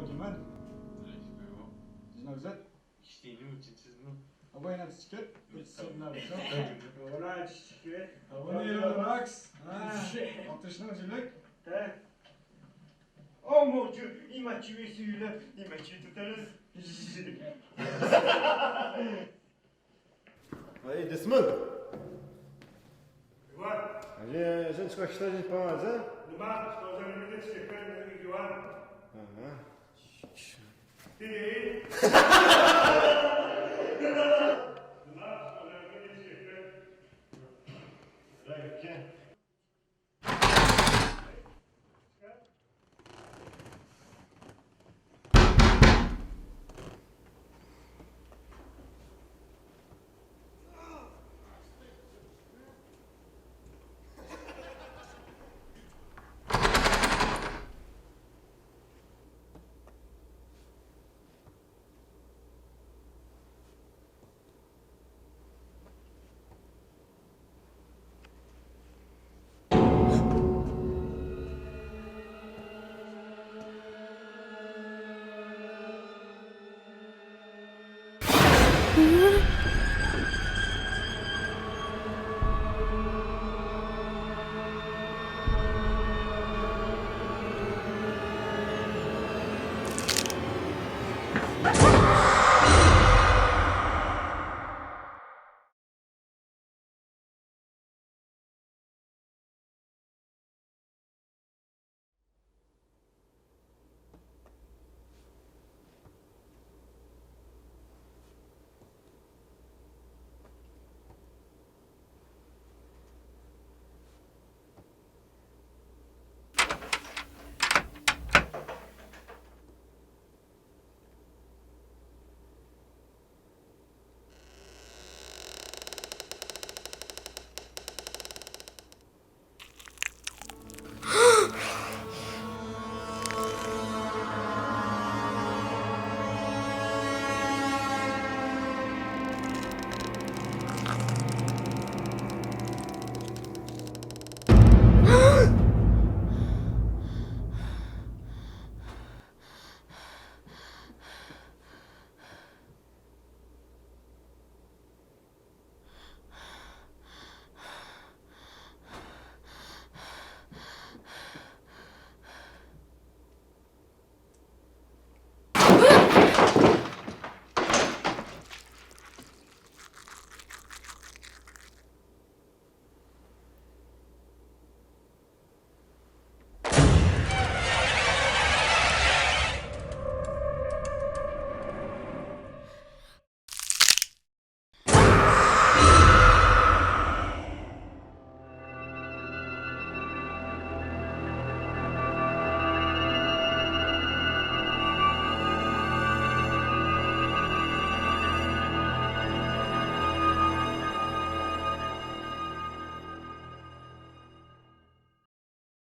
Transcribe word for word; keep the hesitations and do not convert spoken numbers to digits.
Кимэн? Жинав зэт? Киштийни мичи чизме? Абай, ина тишкет. Ит сынна бисо. Абай, ина тишкет. Абай, ина Макс. А, атышна жилек. Та. О, мочу, има чуе сюйле, има чуе тутарыз. Ай, Десмон. Иван. Али, женского что-нибудь помаза? Нема, что за люди чекают, Иван? Ага. Ты не видишь?